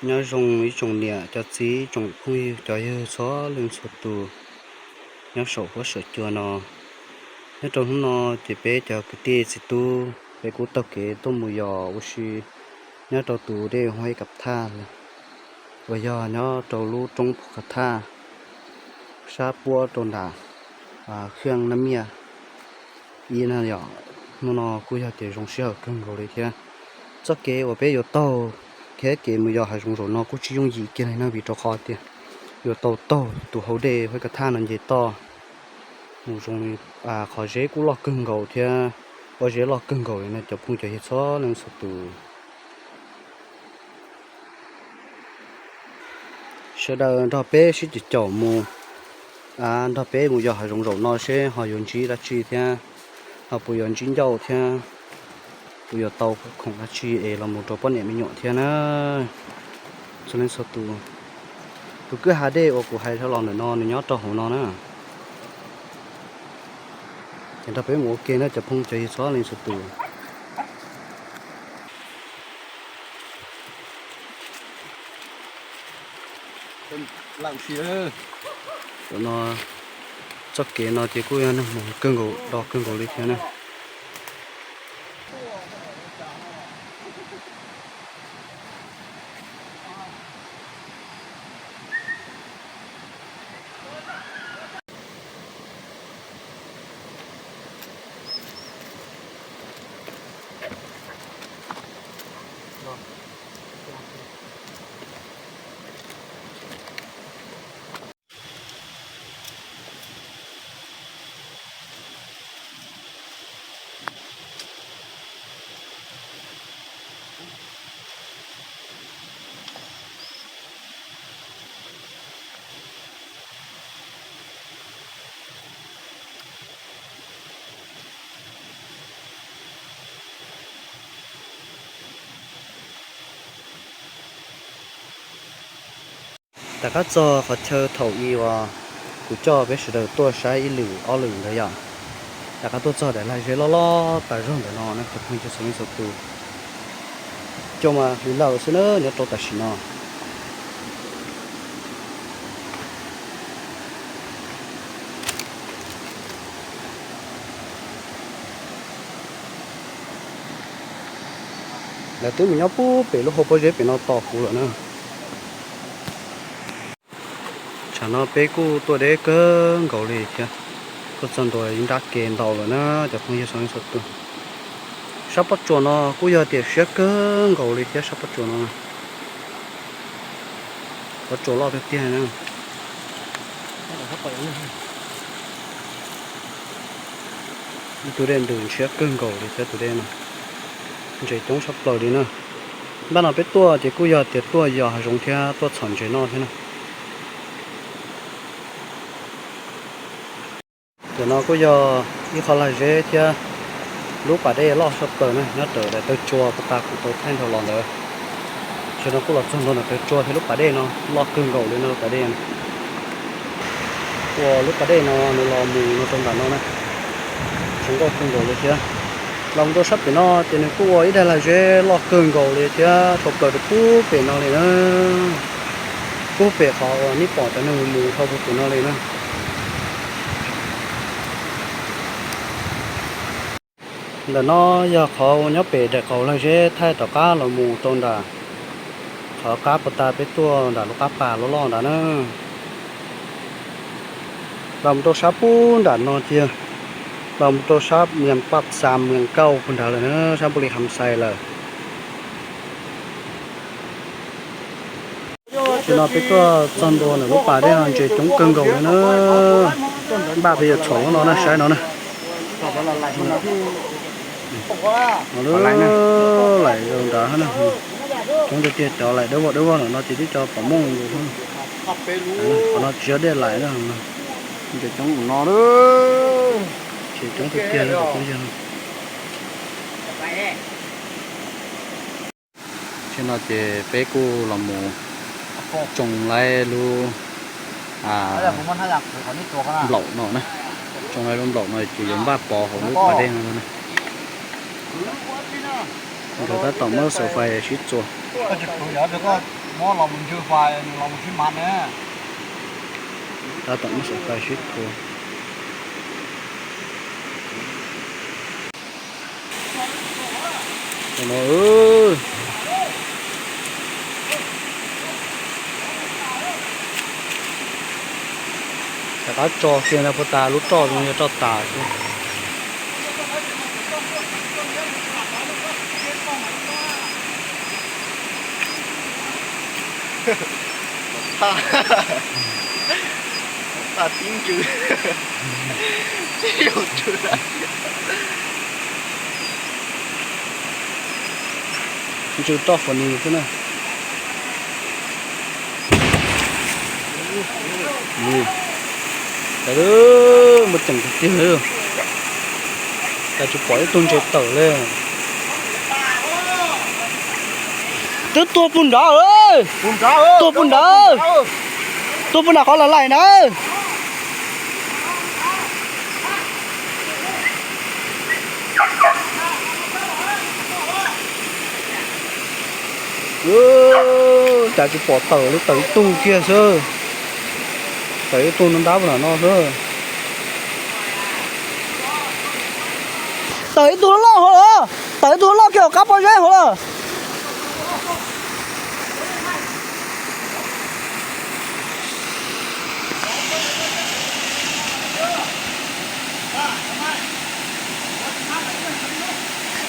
Nyob zoo ib tsoom niam cov txiv, tsoom phooj ywg cov yawg txhua leej txhua tus nyob saum huab saum cua no. Nyob rau hnub no ces peb cov kwv tij txiv tub peb kuj taug kev tuaj mus yos ua si nyob rau tus dej Huab Ib Kav Thaj uas yog nyob rau lub roob Phu Kav Thaj sab puab rau nram Kheej Nab Miaj ib na yom. Hnub no kuj yog tias zoo sij hawm kawg nkaus li thiab. Txoj kev uas peb yuav taug thiab kev mus yos hav zoov zaum no kuj tsis yooj yim kiag li na, vim rau qhov tias yuav tau taug tus hauv dej Huab Ib Kav Thaj no nce toj mus zoo li qhov zeb kuj loj kawg nkaus thiab, pob zeb loj kawg nkaus li no cov phooj cov ywg txhua leej txhua tus. Sawv daws nrog peb sib caum caum mus, nrog peb mus yos hav zoov zaum no seb ho yuav ntsib dab tsi thiab, ho puas yuav ntsib ncauj thiab, puas yuav tau khoom dab tsi es los mus rau poj niam me nyuam thiab na. Txhua leej txhua tus, tus kwj ha dej uas kuv hais rau los ntawm no nws nyob rau hauv no na. Ces nrog peb mus ua ke na cov phooj cov ywg txhua leej txhua tus. Tam no txoj kev no ces kuj yog neeg mus kawg nkaus, do kawg nkaus li thiab na. Rov qab txog qhov chaw thaum ub uas kuv coj peb sawv daws tuaj saib ib lwm ob lwm ntawd yom. Rov qab tuaj txog daim lag zeb loj loj tas zog ntawm no na cov phooj ywg txhua leej txhua tus. Coj mas hli lawm xwb na nyob rau tam sim no. Lawv twb mus nyob puag pem lub hauv pob zeb pem no tos kuv lawm na. Tsam no peb kuj tuaj deb kawg nkaus li thiab, tuaj txog ntua ib nrab ke ntau lawm na cov phooj ywg txhua leej txhua tus. Sab pob tsuas no kuj yog tias siab kawg nkaus li thiab sab pob tsuas no. Pob tsuas loj tiag tiag na. Ib tug dej ntws ntshiab kawg nkaus li thiab tus dej no. Ntses coob tshaj plaws li na. Npaj no peb tuaj ces kuj yog tias tuaj yos hav zoov thiab tuaj txhom ntses noj thiab na. Cov no kuj yog ib qho lag zeb thiab lub pas dej loj tshaj plaws na nyob ntawm daim tawg tsua puag ta kuv tau thaij dhau los ntawd. Tam sim no kuj los txog ntua ntawm tawg tsua thiab lub pas dej no loj kawg nkaus li no lub pas dej no. Ua lub pas dej no nws los mus no rau nram no na, zoo nkauj kawg nkaus li thiab. Los mus rau sab pem no ces nws kuj ua ib daim lag zeb loj kawg nkaus li thiab dhau plaws rau puag pem no li na. Puag pem qhov uas nej pom cov neeg mus dhau puag pem no li na. Ntawm no yog qhov uas nyob pem daim qaum lag zeb thaij tom qab los mus rau nram qhov qab puag ta peb tuaj nram lub qab pas loj loj nrad na. Los mus rau sab puag nram no tiag, los mus rau sab Mias Paj Xas Mias Nkauj puag nrad lawm na, sab Npuj Lis Kham Xais lawm. Tam sim no peb tuaj txog ntua ntawm lub pas dej no ntses coob kawg nkaus li na. Npaj peb yuav txhom lub no na, saib no na. Lub laim zoo nrad na, coob tiag tiag cov laim dawb vog dawb vog ntawm no ces twb cov pom mooj nkaus. Qhov no tsis yog dej laim na, ntses coob no, ntses coob tiag tiag li. Tam sim no ces peb kuj los mus tsoo laib lub nplaum no na, tsoo laib lub nplaum no ces yuav npaj pov hauv lub pas dej no na. Nkawd tab tom muab xauv fais sib txua. Muab los mus ntsw fais nws los mus sib mav ne. Tab tom muab saum fais sib tua. No, rov qab tso kiag no puas tas lub roj zoo yog roj tas xwb. Tib ntsws, tib zaug ntsws, ntsws roj fo nis xwb na. Cas muaj ceem tiag tiag li. Cas tsis pom ib tug ntses tawm li. Twb tuag puag nrad, tuag puag nrad, tuag puag nrad qhov lawv laim na. Cas tsis pom tawm li, tawm ib tug kiag xwb. Tawm ib tug no ntab puag nram no xwb. Tawm ib tug loj hauv lawm, tawm ib tug loj kiag hauv qab pob zeb hauv lawm.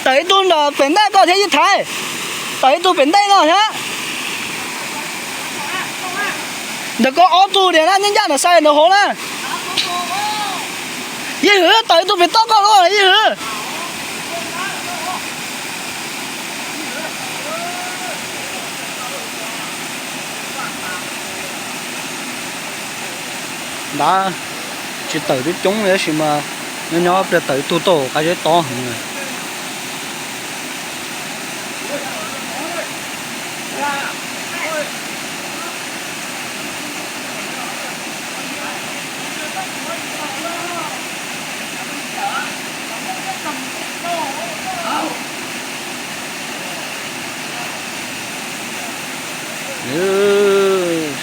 Tawm ib tug ntawm pem ntej koj thiab Yij Thaiv. Tawm ib tug pem ntej no thiab. Ntawm koj ob tug tiag na, nyob ncaj ntawm sai ntawm hauv na. Yij Hwm, tawm ib tug pem toj koj los Yij Hwm. Ntab, tsis tawm twb coob li tab sis mas nyob nyob pliag tawm ib tug tau qab zeb tob heev.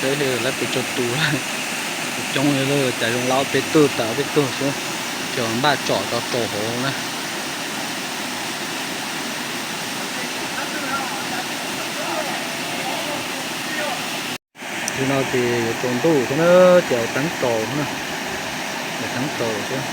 Saib lawv pes tsawg tus, coob li lawm, cas zoo li ob peb tug tawm ob peb tug xwb, ces npaj tsom rau rau hauv na. Tam sim no ces yuav tsaus ntuj thiab na, ces teeb tsaus na, teeb tsaus thiab.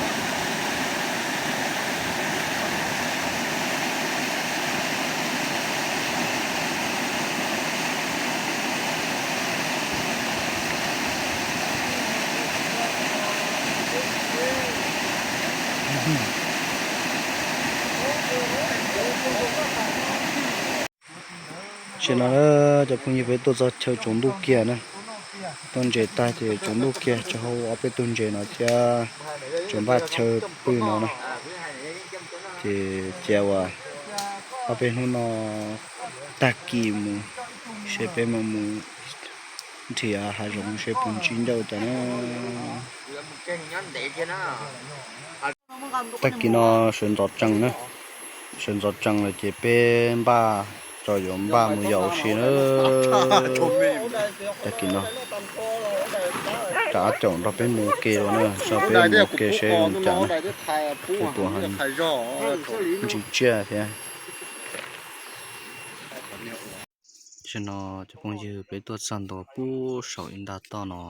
Tam sim no cov phooj ywg, peb tuaj txog chaw tsaus ntuj kiag na. Tuaj ntses tag ces tsaus ntuj kiag, tsis hau ob peb tug ntses no thiab, tsaus npaj chaw pw no na. Ces cia uas ob peb hnub no tag kis mus seb peb mam mus nrhiav hav zoov seb puas ntsib ncauj cas na. Tag kis no sawv ntxov tsees na, sawv ntxov tsees lawm ces peb npaj, tso yuav npaj mus yos ua si na. Tag kis no rov qab caum nrog peb mus ua ke los na, saib peb mus ua ke seb zoo cas na, seb puas ntsis tsiaj thiab. Tam sim no cov phooj ywg, peb tuaj txog ntua puag saum ib nta toj no.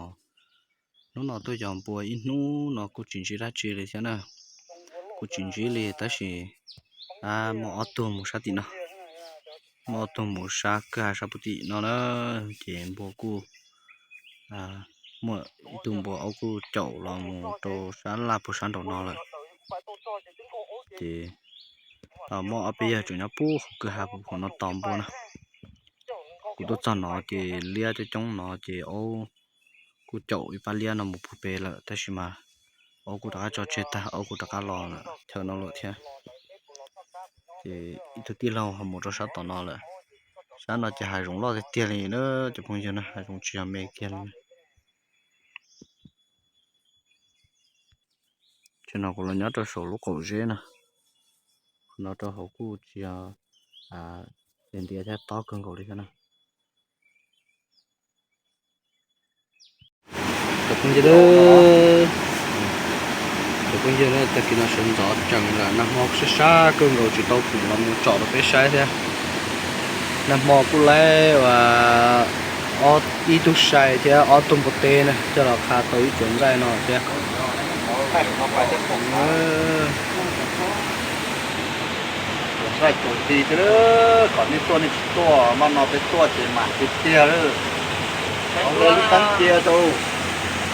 Hnub no tuaj yos npua ib hnub no kuj tsis ntsib dab tsi li thiab na. Kuj tsis ntsib li tab sis muaj ob tug mus sab tim no, muaj ob tug mus sab kwj ha sab puag tim no na. Ces npua kuj, muaj ib tug npua aub kuj caum los mus rau sab laj puag sab nraum no lawm. Ces muaj ob peb yawg tseem nyob puag hauv kwj ha puag hauv no tos npua na. Kuv tuaj txog no ces liab coob coob no ces aub kuj caum ib pab liab no mus puag pem lawm tab sis mas aub kuj rov qab tso tseg tag, aub kuj rov qab los chaw no lawm thiab. Ces ib tug tij laug ho mus rau sab tom no lawm. Sab no ces hav zoov loj tiag tiag li na cov phooj ywg na, hav zoov tsis yog me kiag li. Tam no kuv los nyob rau saum lub qaum zeb no, no rau hauv kuj tsis yog ntiav thiab tob kawg nkaus li thiab na. Ntsis, cov phooj ywg, tag kis no sawv ntxov tsees lawm, nag hmo sab sab kawg nkaus tsis tau pum los mus tsom rau peb saib thiab. Nag hmo kuj laib ua ib tug sai thiab ob tug npua teb na coj los qha tau ib cuav ntxaij no thiab. Ntxaij cuav hli thiab, kom nej tuaj nej tsis tuaj, maj no peb tuaj ces mam tiag tiag lawm. Lub teeb cia rau.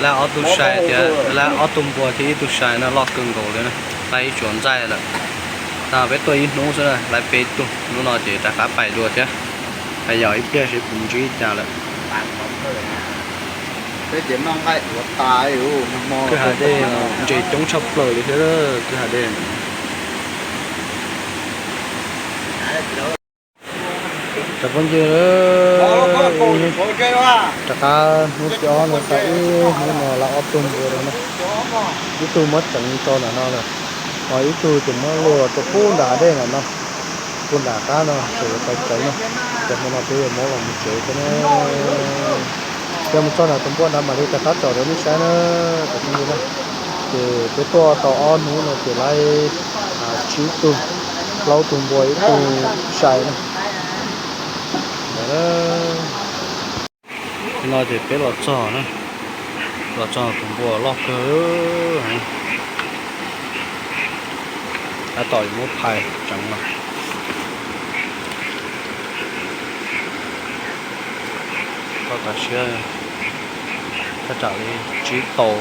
Laib ob tug sai thiab, laib ob tug npua thiab ib tug sai no loj kawg nkaus li na, laib ib cuav ntxaij lawm. Peb tuaj ib hnub xwb na laib peb tug, hnub no ces rov qab pais dua thiab. Pais yos ib pliag seb puas ntsib cas lawm. Kwj ha dej ntses coob tshaj plaws li thiab, kwj ha dej. Cov phooj ywg, rov qab hnub thib ob no, xa ib hnub no laib ob tug npua rau na. Ib tug muab tseev tso ntawm no lawm, ho ib tug ces muab luaj rau pub nram dej ntawm no, pub nram qab no tseem yuav tau tseev na. Ces hmo no peb yuav muab los mus tsev thiab na. Peb mus txog ntawm tus npua nrad mam li rov qab tsom rau nej saib na, cov phooj ywg na. Ces peb tuaj tau ob hnub no ces laib tsib tug, plaub tug npua ib tug sai na. No ces peb los txog na, los txog tus npua loj kawg. Tab tom yuav muab phais tseev no. Koj tas siab, thaj tsam li tsib tau.